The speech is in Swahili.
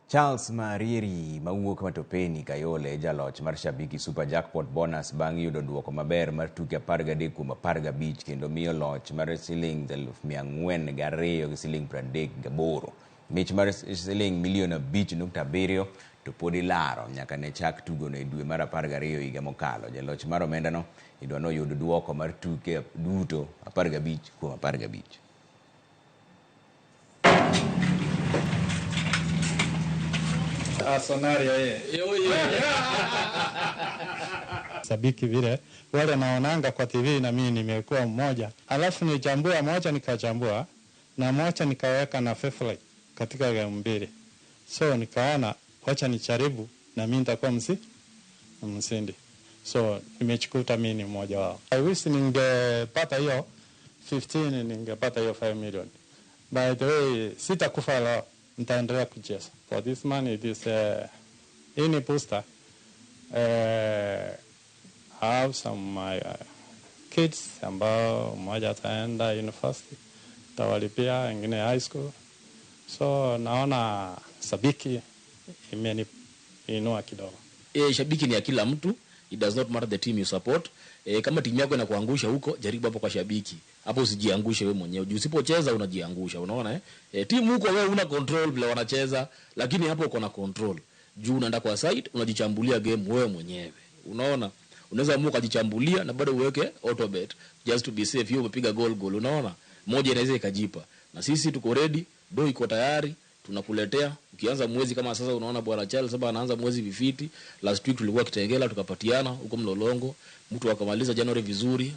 Charles Marieri mawuok Matopeni Kayole jaloch mar Shabiki Super Jackpot Bonus bang' yudo duoko maber mar tuke 13 kuom 15 kendo miyo loch mar siling 402 gi siling 38. Mich mar siling milion 5.7 to pod ilaro nyaka ne chak tugono e dwe mar 12 higa mokalo. Jaloch mar omendano idwa noyud duoko mar tuke duto 15 kuom 15. Arsenal yeye. Sabiki vile wale naonanga kwa TV na mimi nimekuwa mmoja, alafu nichambua moja nikachambua na moja nikaweka na favorite katika game mbili, so nikaona wacha nijaribu na mimi nitakuwa msindi, so nimechikuta mimi ni mmoja wao. I wish ningepata hiyo 15, ningepata hiyo 5 million. By the way, sitakufa leo, nitaendelea kucheza. For this money, this hii ni booster. I have some my kids ambao mmoja ataenda university, tawalipia wengine high school. So naona Sabiki imeniinua kidogo. Shabiki ni ya kila mtu. It does not matter the team you support. Kama timu yako inakuangusha huko, jaribu hapo kwa Shabiki. Hapo usijiangushe wewe mwenyewe. Juu usipocheza unajiangusha, unaona eh? Timu huko wewe una control vile wanacheza, lakini hapo uko na control. Juu unaenda kwa site, unajichambulia game wewe mwenyewe. Unaona? Unaweza amua ukajichambulia na bado uweke auto bet just to be safe. Hiyo umepiga goal goal, unaona? Moja inaweza ikajipa. Na sisi tuko ready, do iko tayari, tunakuletea. Ukianza mwezi kama sasa, unaona bwana Charles sasa anaanza mwezi vifiti. Last week tulikuwa Kitengela tukapatiana huko Mlolongo, mtu akamaliza January vizuri.